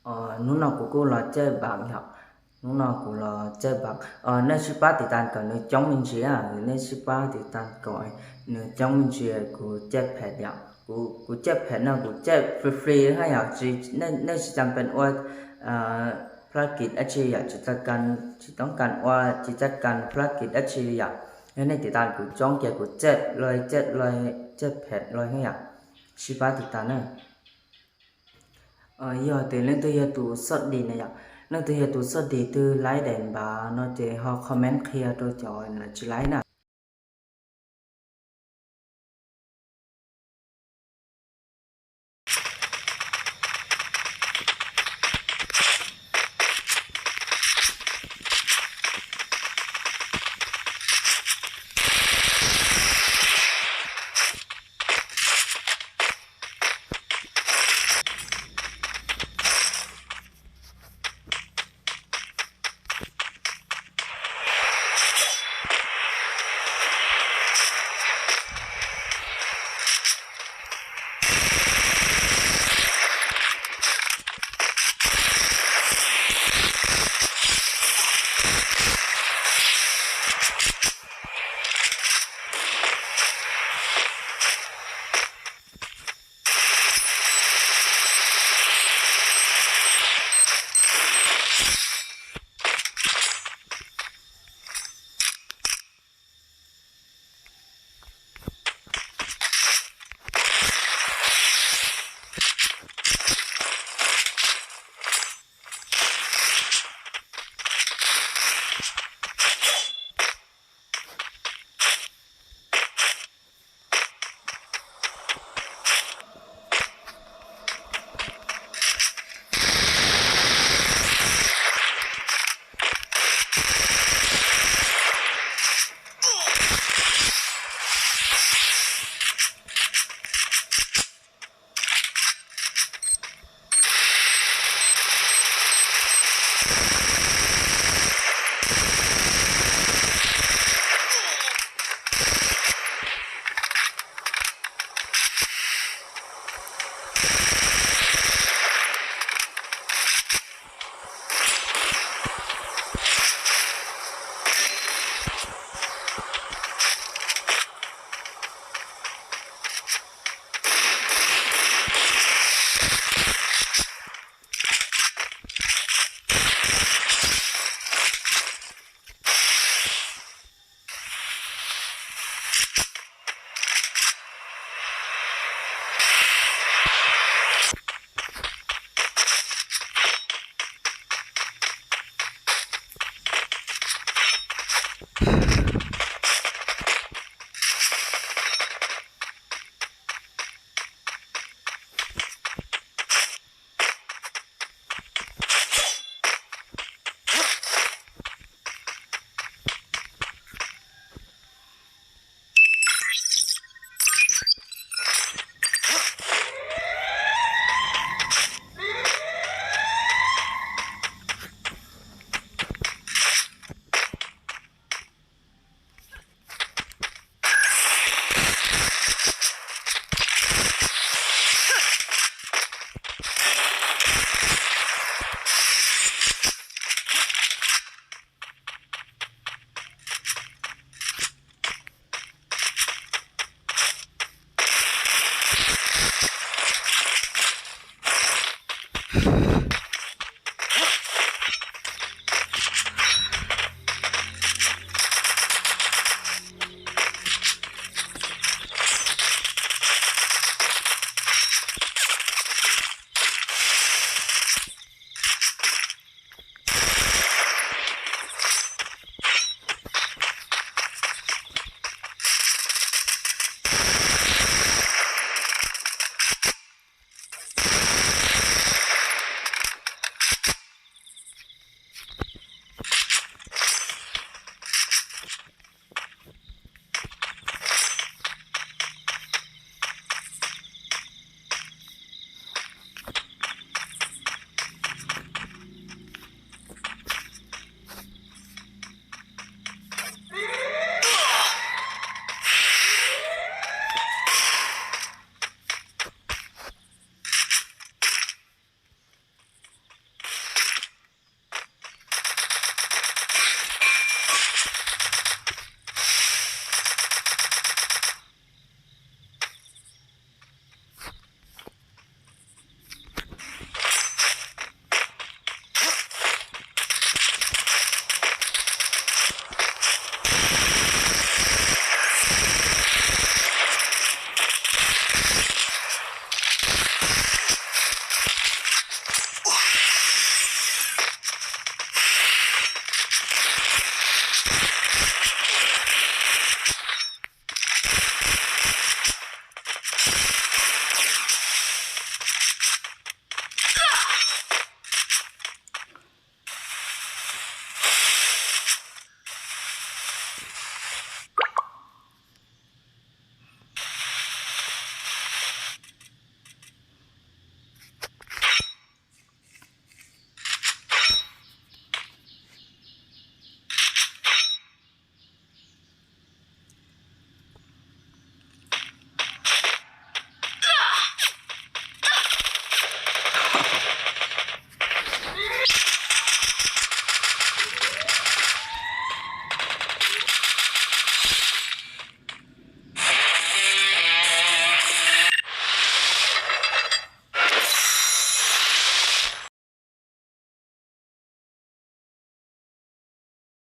Ờ, nú no cú cú lo chết bạn nhỉ? Nú no cú lo chết bạn. Ờ, nếu ship bá thì tan cỏ nếu chống mình chia, nếu ship bá thì tan cỏ nếu chống mình chia cú chết phẹt nhỉ? Cú, cú chết phẹt nó cú chết free free ha nhỉ? Chỉ, nếu, nếu chỉ chẳng cần ua, ờ, ພາລະກິດ ອາຊີວະ ຈະຈັດການ ຈະຕ້ອງການວ່າ ຈະຈັດການພາລະກິດ ອາຊີວະ ແລ້ວໃນຕິດຕາມ ກູຈ້ອງແກ່ກູເຈັດຮ້ອຍ ເຈັດຮ້ອຍ ເຈັດແປດຮ້ອຍ ໃຫ້ອະ ຊິປາຕິດຕາມເດີ. ເອີ ຢ່າຕື່ນເລື່ອງຕົວເຮັດຕູສົດດີນະຍະ ເລື່ອງຕົວເຮັດຕູສົດດີ ຕື່ນໄລແດນບາເນາະ ເຈຮອຄອມເມັນເຄລຍໂຕຈອນລະຈິໄລນະ.